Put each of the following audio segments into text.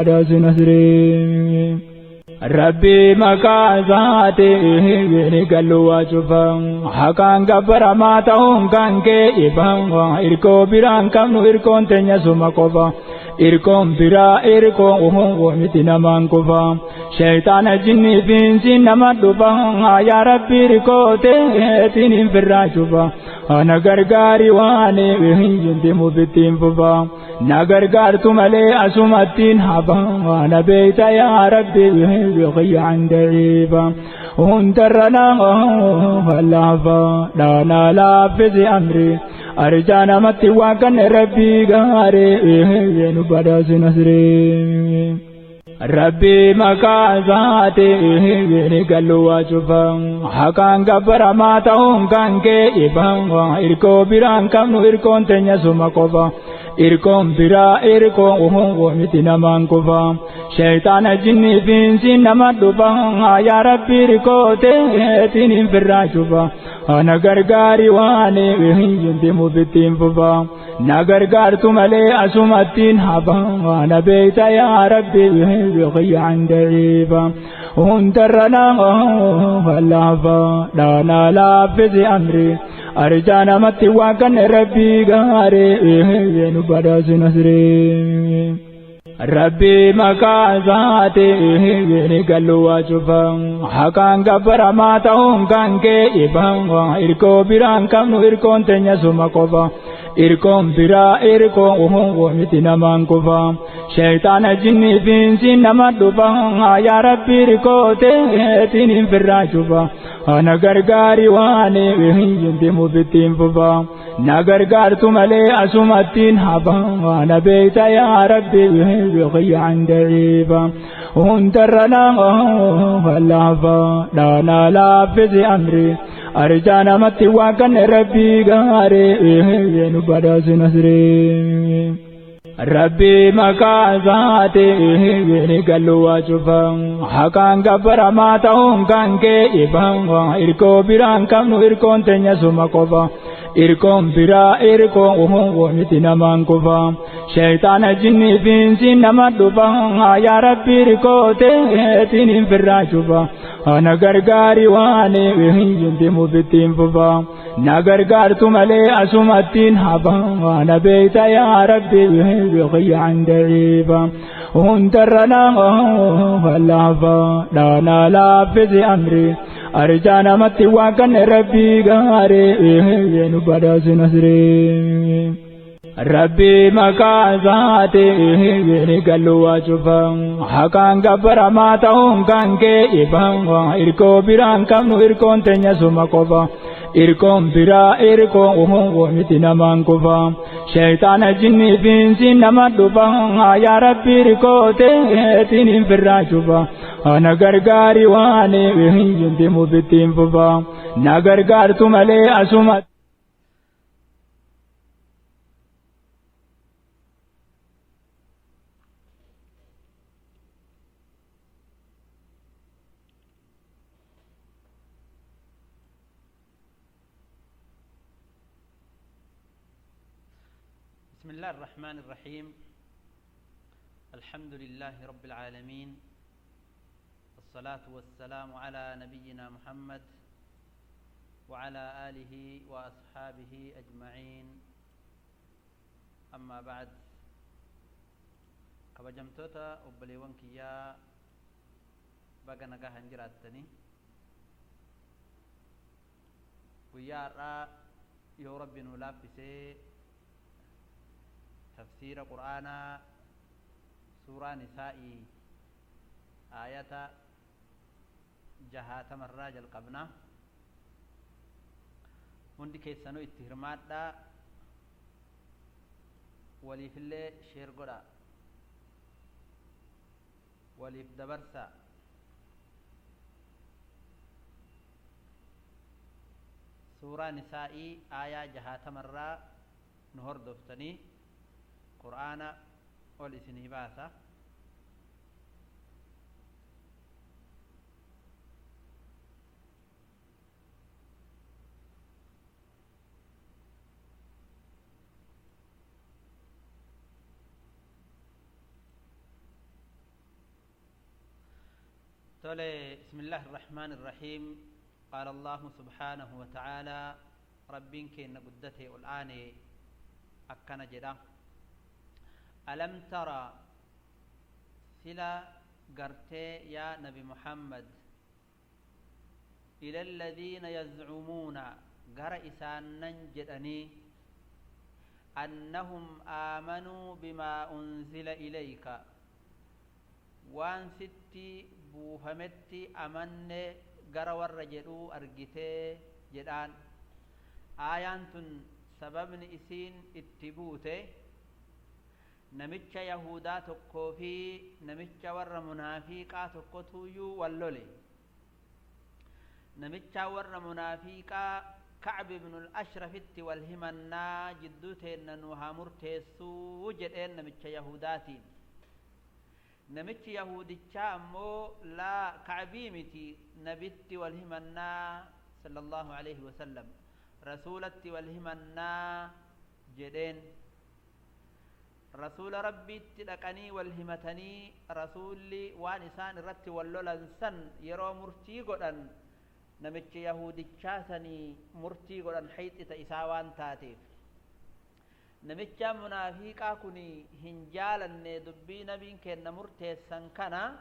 Nasree. Rabbi maqaa isaatiin gallu waa cufa haqaan gabbaramaa ta'uun kan kee ifa irkoo biraan qabnu irkoon teenya suma qofa irkoon biraa irkoo miti namaan kufa shayxaana jinnii fiinsiin nama dhufa yaa Rabbi irkoo teetiin hin firraa cufa na gargaari waan hin mufittiin fufa na gargaartu malee asumattiin hafa na beeyta yaa Rabbi عن ضعيفا hundarra laafa dhaanaa laaffisi amri arjaa namatti waa kan Rabbii gaaree nu badhaasi nasree. Rabbi maqaa isaatiin gallu waa cufa haqaan gabbaramaa ta'uun kan kee ifa irkoo biraan qabnu irkoon teenya suma qofa irkoon biraa irkoo miti namaan kufa shayxaana jinnii fiinsiin nama dhufa yaa Rabbi irkoo teetiin hin firraa cufa na gargaari waan hin mufittiin fufa na gargaartu malee asumattiin hafa na beeyta yaa Rabbi عن ضعيفا hundarra laafa dhaanaa laaffisi amri arjaa namatti waa kan Rabbii gaaree nu badhaasi nasree. Rabbi maqaa isaatiin gallu waa cufa haqaan gabbaramaa ta'uun kan kee ifa irkoo biraan qabnu irkoon teenya suma qofa irkoon biraa irkoo miti namaan kufa shayxaana jinnii fiinsiin nama dhufa yaa Rabbi irkoo teetiin hin firraa cufa na gargaari waan hin mufittiin fufa na gargaartu malee asumattiin hafa na beeyta yaa Rabbi عن ضعيفا hundarra laafa dhaanaa laaffisi amri arjaa namatti waa kan Rabbii gaaree nu badhaasi nasree. Rabbi maqaa isaatiin gallu waa cufa haqaan gabbaramaa ta'uun kan kee ifa irkoo biraan qabnu irkoon teenya suma qofa irkoon biraa irkoo miti namaan kufa shayxaana jinnii fiinsiin nama dhufa yaa Rabbi irkoo teetiin hin firraa cufa na gargaari waan hin mufittiin fufa na gargaartu malee asumattiin hafa na beeyta yaa Rabbi عن ضعيفا hundarra laafa dhaanaa laaffisi amri arjaa namatti waa kan Rabbii gaaree nu badhaasi nasree. Rabbi maqaa isaatiin gallu waa cufa haqaan gabbaramaa ta'uun kan kee ifa irkoo biraan qabnu irkoon teenya suma qofa irkoon biraa irkoo miti namaan kufa shayxaana jinnii fiinsiin nama dhufa yaa Rabbi irkoo teetiin hin firraa cufa na gargaari waan hin mufittiin fufa na gargaartu malee asuma. بسم الله الرحمن الرحيم. الحمد لله رب العالمين، والصلاة والسلام على نبينا محمد وعلى آله وأصحابه أجمعين، أما بعد. kabajamtoota obboleewwan kiyyaa, baga nagaa hin jiraattanii. Guyyaa har'aa yoo Rabbi nu laaffisee tafsiira qur'aanaa suuraa Nisaa'ii aayata 60rraa jalqabna. Hundi keessanuu itti hirmaadhaa, waliifillee share godhaa, waliif dabarsaa. Suuraa Nisaa'ii aayaa 60rraa nu hordoftanii qur'aana ol isinii baasa. Tole, bismillahi irrahmaani irrahiim. Qaala Allahu subhaanahu wa ta'aalaa, Rabbiin keenna guddatee ol aane akkana jedha: Alam tara, sila gartee yaa Nabi Muhammad, ila alladhiina yazcumuuna, gara isaannan jedhanii, annahum aamanuu bimaa unzila ilayka, waan sitti buufametti amanne gara warra jedhuu argitee jedhaan. Aayaan tun sababni isiin itti buute namicha Yahudaa tokkoo fi namicha warra munaafiqaa tokkotuyyuu wal lole. Namicha warra munaafiqaa Kacb ibnul Ashrafitti wal himannaa, jidduu teenna nu haa murteessuu jedheen namicha Yahudaatiin. Namichi Yahudichaa ammoo laa, Kacbii miti, Nabitti wal himannaa, sallallahu alaihi wasallam, Rasuulatti wal himannaa jedheen. Rasuula Rabbiitti dhaqanii wal himatanii, Rasuulli waan isaan irratti wal lolan san yeroo murtii godhan, namichi Yahudichaa sanii murtii godhan hayxita isaa waan taateef. Namicha munaafiqaa kun hin jaalanne dubbii Nabiin kenna murteessan kana.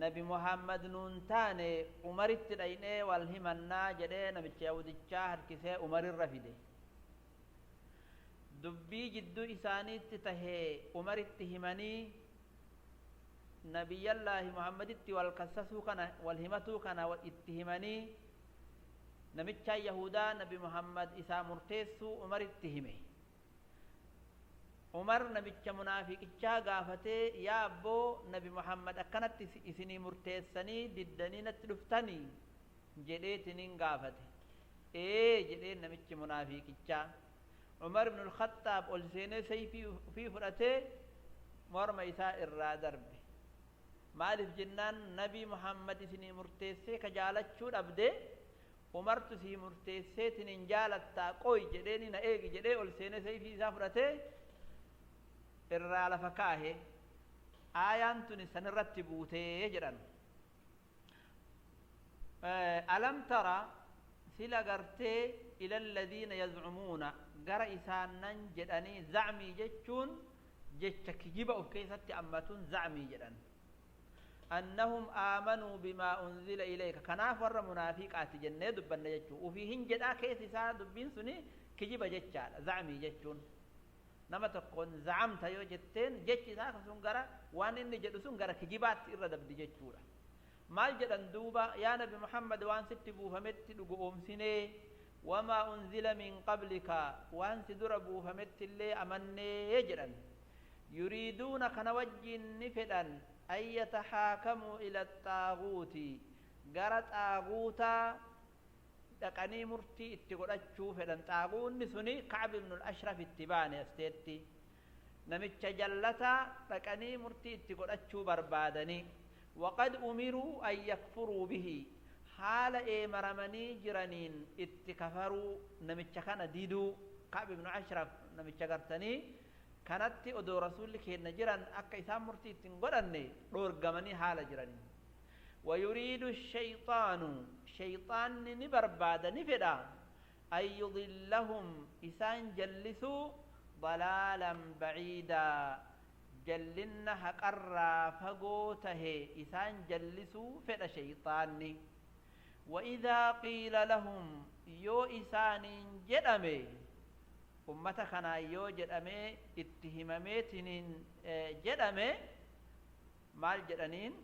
Nabi Muhammad nuun taane, Umaritti dhaynee wal himannaa jedhee namicha Yahudichaa harkisee Umarirra fide. Dubbii jidduu isaaniitti tahee Umaritti himanii, Nabiyyallaahi Muhammaditti wal kassasuu kana, wal himatuu kana itti himanii, namicha Yahudaa Nabi Muhammad isaa murteessuu Umaritti hime. Umar namicha munaafiqichaa gaafatee, yaa abboo, Nabi Muhammad akkanatti isinii murteessanii diddanii natti dhuftanii jedheetiniin gaafate. Ee jedhee namichi munaafiqichaa. Umar ibn al-Khattaab ol seenee sayfii ufii fudhatee morma isaa irraa darbe. Maaliif jennaan, Nabi Muhammad isinii murteessee ka jaalachuu dhabde, Umartu sii murteesseetiin jaalattaa qoy jedheeni, na eegi jedhee ol seenee sayfii isaa fudhatee irraa lafa kaahe. Aayaan tuni sanirratti buutee jedhan. Alam tara, sila gartee, ila alladhiina yazcumuuna, gara isaannan jedhanii. Zacmii jechuun jecha kijiba of keessatti ammatuun zacmii jedhan. Annahum aamanuu bimaa unzila ilayka, kanaaf warra munaafiqaati jennee dubbanne jechuu. Ufii hin jedhaa, keessi isaa dubbiin suni kijiba jechaadha. Zacmii jechuun nama tokkoon zacamta yoo jetteen, jechi isaa sun gara waan inni jedhu sun gara kijibaatti irra dabdi jechuudha. Maal jedhan duuba? Yaa Nabi Muhammad, waan sitti buufametti dhugoomsinee, wamaa unzila min qablika, waan si dura buufametti illee amannee jedhan. Yuriiduuna, kana wajjiin ni fedhan, an yataxaakamuu ila xaaguuti, gara xaaguutaa dhaqanii murtii itti godhachuu fedhan. Xaaguunni suni Kacb ibnu al-Ashraf itti baane asteetti. Namicha jallataa dhaqanii murtii itti godhachuu barbaadanii, waqad umiruu an yakfuruu bihi, haala eemaramanii jiraniin itti kafaruu, namicha kana diduu. Kacb ibnu Ashraf namicha gartanii kanatti odoo Rasuulli keenna jiran akka isaan murtii ittiin godhanne dhoorgamanii haala jiraniin. ويريد الشيطان، شيطان نبرباد نفدا، أن يضلهم، إسان جلسوا، ضلالا بعيدا، جلنا حقرا فقوته إسان جلسوا فدا شيطان. وإذا قيل لهم، yoo إسان jedhame، ummata kanaa yoo jedhame, itti himameetiniin jedhame, maal jedhaniin?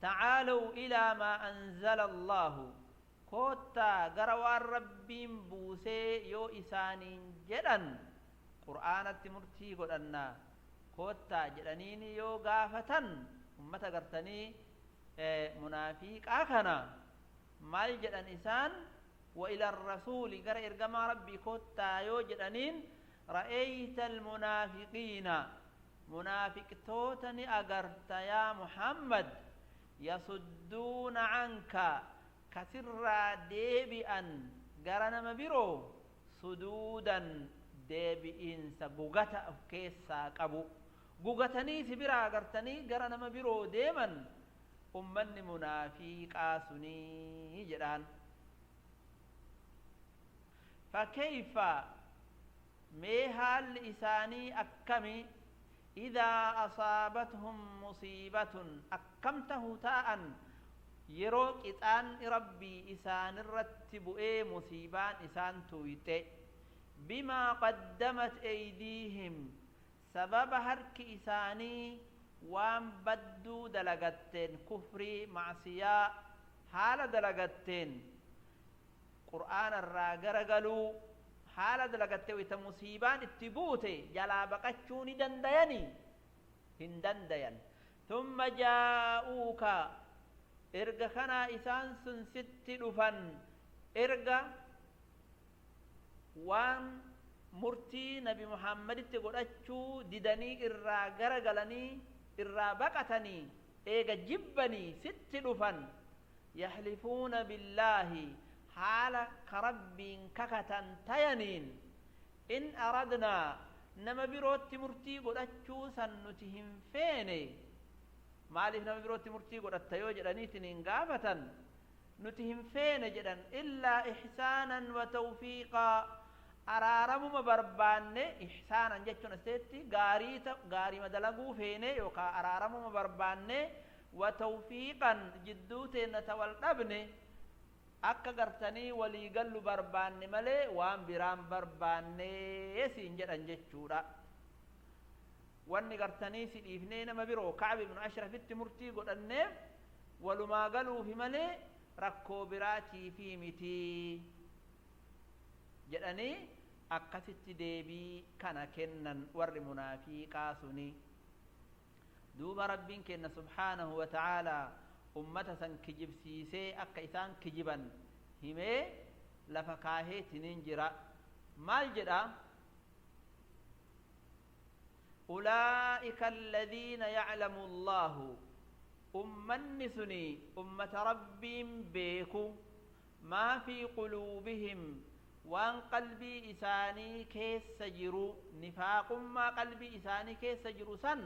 تعالوا إلى ما أنزل الله، koottaa gara waan Rabbiin buusee yoo isaaniin jedhan, Qur'aanatti murtii godhannaa koottaa jedhaniin yoo gaafatan, ummata gartanii munaafiqaa kana maal jedhan isaan? وإلى الرسول، gara ergamaa Rabbii koottaa yoo jedhaniin, رأيت المنافقين، munaafiqtoota ni agarta yaa Muhammad, يصدون عنك، kasirraa deebi'an gara nama biroo, صدودا, deebi'iinsa gugata of keessaa qabu. Gugatanii si biraa gartanii gara nama biroo deeman ummanni munaafiqaa sunii jedhaan. Fakkeeyfa mee haalli isaanii akkami idaa asaabathum musiibatun akkam tahu taa'an yeroo qixaanni rabbii isaanirratti bu'ee musiibaan isaan tuyxe bimaa qaddamat eydiihim sababa harki isaanii waan badduu dalagatteen kufrii macsiyaa haala dalagatteen qur'aana irraa garagaluu haala dalagattee wayta musiibaan itti buute jalaa baqachuu ni dandayanii hin dandayan. Thumma jaa'uuka erga kanaa isaan sun sitti dhufan erga waan murtii nabi Muhammaditti godhachuu didanii irraa garagalanii irraa baqatanii eega jibbanii sitti dhufan yaxlifuuna billaahi haala ka rabbiin kakatan tayaniin in aradnaa nama birootti murtii godhachuu san nuti hin feene. Maaliif nama birootti murtii godhatta yoo jedhaniitin hin gaafatan nuti hin feene jedhan illaa ixsaanan wa tawfiiqaa araaramuma barbaanne. Ixsaanan jechuun aseetti gaarii gaarima dalaguu feene yookaa araaramuma barbaanne wa tawfiiqan jidduu teenna ta wal dhabne akka gartanii walii gallu barbaanne malee waan biraan barbaanne siin jedhan jechuudha. Wanni gartanii si dhiifnee nama biroo Ka'ab ibnu Ashrafitti murtii godhanneef walumaa galuufi malee rakkoo biraatiifi mitii jedhanii akkasitti deebii kana kennan warri munaafiqaa suni. Duuba rabbiin kenna subhaanahu wa ta'aalaa ummata san kijibsiisee akka isaan kijiban himee lafa kaaheetiniin jira. Maal jedha? Ulaa'ika alladhiina ya'lamu allaahu ummanni suni ummata rabbiin beeku maa fi quluubihim waan qalbii isaanii keessa jiru nifaaqummaa qalbii isaanii keessa jiru san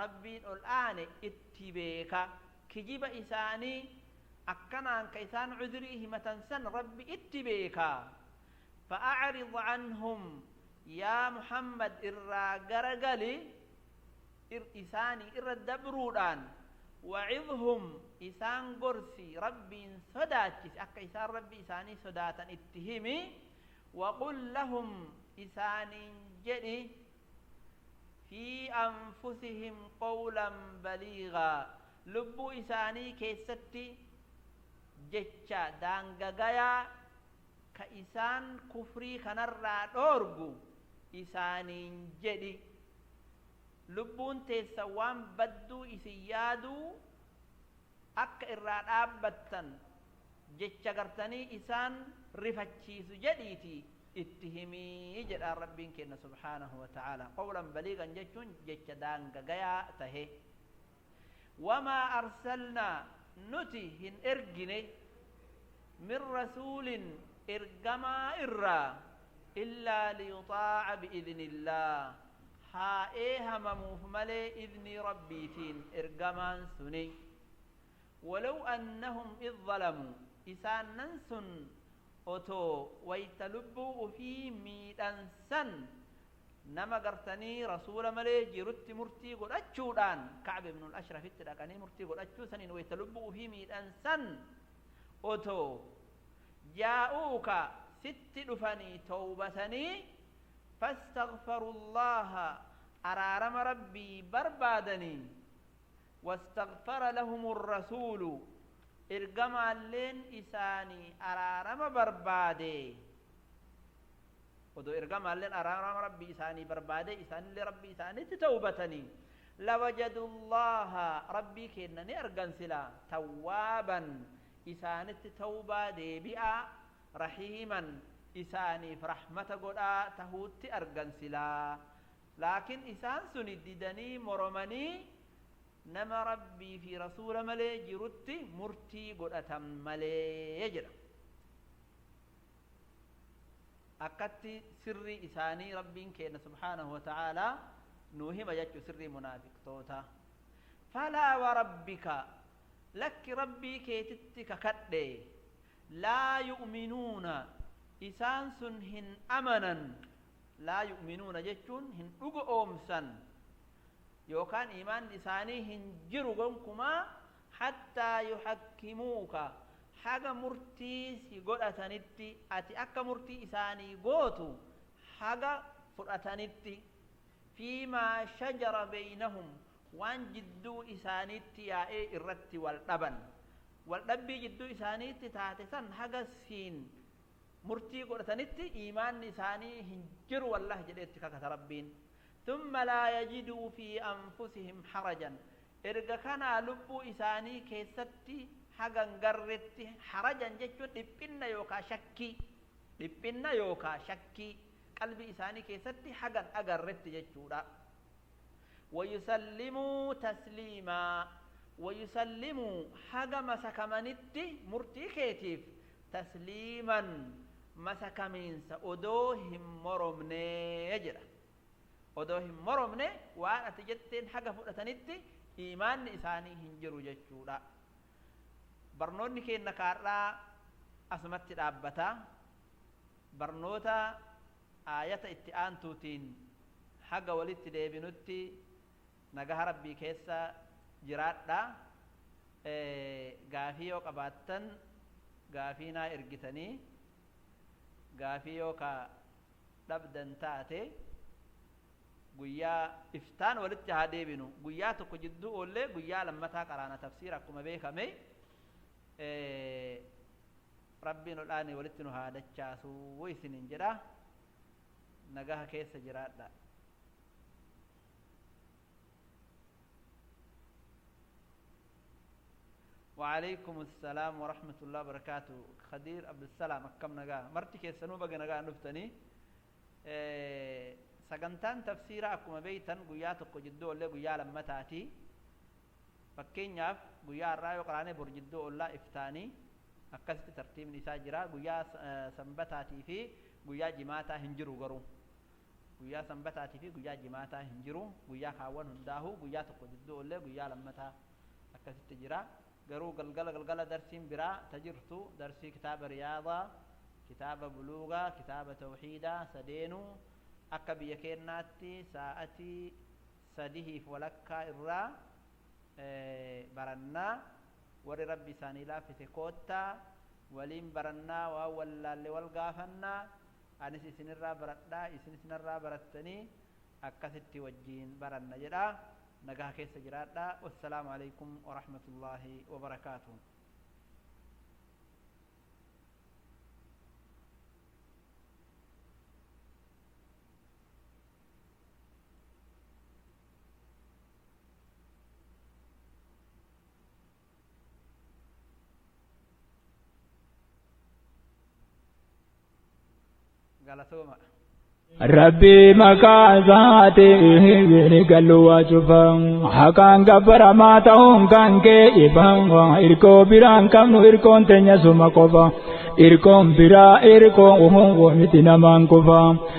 rabbiin ol aane itti beeka. Kijiba isaanii akkanaan ka isaan cudrii himatan san rabbi itti beeka. Fa'arid canhum yaa Muhammad irraa garagali isaanii irra dabruudhaan wacidhum isaan gorsi rabbiin sodaachisi akka isaan rabbi isaanii sodaatan itti himi. Waqul lahum isaaniin jedhi fi anfusihim qawlan baliigaa lubbuu isaanii keessatti jecha daangagayaa ka isaan kufrii kanarraa dhoorgu isaaniin jedhi. Lubbuun teessa waan badduu isin yaaduu akka irraa dhaabbattan jecha gartanii isaan rifachiisu jedhiiti itti himii jedhaan rabbiin kenna subhaanahu wa ta'aala. Qawlan baliigan jechuun jecha daangagayaa tahe. Wamaa arsalnaa nuti hin ergine min rasuulin ergamaa irraa illaa liyuxaaca biidnillaah haa eehamamuuf malee idnii rabbiitiin ergamaan suni. Walaw annahum id zalamuu isaanan sun otoo wayta lubbuu ufii miidhansan nama gartanii rasuula malee jirutti murtii godhachuudhaan Ka'b ibnul Ashrafitti dhaqanii murtii godhachuu saniin wayta lubbuu ufii miidhansan otoo jaa'uuka sitti dhufanii towbatanii fastaghfaru llaha araarama rabbii barbaadanii wastaghfara lahum rasuulu ergamaalleen isaanii araarama barbaade odoo ergamaalleen araarama rabbii isaanii barbaade isaanillee rabbii isaanitti tawbatanii lawajadu llaha rabbii kenna ni argan sila tawwaaban isaanitti tawbaa deebi'aa rahiiman isaaniif rahmata godhaa tahuutti argan silaa. Laakiin isaan suni didanii moromanii nama rabbii fi rasuula malee jirutti murtii godhatan malee jedha. Akkatti sirrii isaanii rabbiin kenna subhaanahu wa ta'aalaa Nuu hima jechuu sirrii munaafiqtoota. Falaa warabbika, lakki rabbii keetitti kakadhe, laa yu'minuuna, isaan sun hin amanan. Laa yu'minuuna jechuun hin dhugo oomsan yookaan iimaanni isaanii hin jiru gonkumaa, hattaa yuhakkimuuka, haga murtii si godhatanitti, ati akka murtii isaanii gootu haga fudhatanitti, fiimaa shajara beeynahum, waan jidduu isaaniitti yaa'ee irratti wal dhaban, wal dhabbii jidduu isaaniitti taate san haga siin murtii godhatanitti iimaanni isaanii hin jiru wallah jedheetti kakata rabbiin. Thumma laa yajiduu fi anfusihim harajan, erga kanaa lubbuu isaanii keessatti hagan garretti, harajan jechuun dhiphinna yookaa shakkii, dhiphinna yookaa shakkii qalbii isaanii keessatti hagan agarretti jechuudha. Wayusallimuu tasliimaa, wayusallimuu, haga masakamanitti murtii keetiif, tasliiman, masakamiinsa odoo hin moromnee jedha. Odoo hin moromne waan ati jetteen haga fudhatanitti iimaanni isaanii hin jiru jechuudha. Barnoonni keenna kaarraa asumatti dhaabbata. Barnoota aayata itti aantuutiin haga walitti deebinutti nagaha rabbii keessa jiraadha. Gaafii yoo qabaattan gaafii naa ergitanii, gaafii yoo ka dhabdan taate guyyaa iftaan walitti haa deebinu. Guyyaa tokko jidduu oollee guyyaa lammataa qaraana tafsiira akkuma beekame. Rabbiin ol'aane walitti nu haa dachaasuu isiniin jedha. Nagaha keessa jiraadha. وعليكم السلام ورحمة الله وبركاته. خدير عبد السلام، akkam nagaa? Marti keessanuu baga nagaa dhuftanii. Sagantaan tafsiira akkuma beeytan guyyaa tokko jidduu ollee guyyaa lammataati. Fakkeenyaaf guyyaa har'aa yoo qaraanee bor jidduu ollaa iftaanii akkasitti tartiibni isaa jira. Guyyaa sanbataatii fi guyyaa jimaataa hin jiru garuu. Guyyaa sanbataatii fi guyyaa jimaataa hin jiru. Guyyaa kaawwan hundaahu guyyaa tokko jidduu ollee guyyaa lammataa akkasitti jira. Garuu galgala galgala darsiin biraa ta jirtu, darsii kitaaba riyaadaa, kitaaba buluugaa, kitaaba tawxiidaa sadeenuu akka biyya keennaatti sa'atii 3:30 irraa barannaa. Warri rabbi isaanii laaffise koottaa waliin barannaa, waan wallaalle wal gaafannaa, anis isinirraa baradhaa, isin isinirraa barattanii akkasitti wajjiin baranna jedha. Nagaa keessa jiraadha. Wassalaamu alaikum warahmatullaahi wabarakaatuh. Galatooma. Rabbii maqaa isaatiin gallu waa cufa, haqaan gabbaramaa ta'uun kan kee ifa, irkoo biraan qabnu, irkoon teenya suma qofa, irkoon biraa irkoo miti namaan kufa.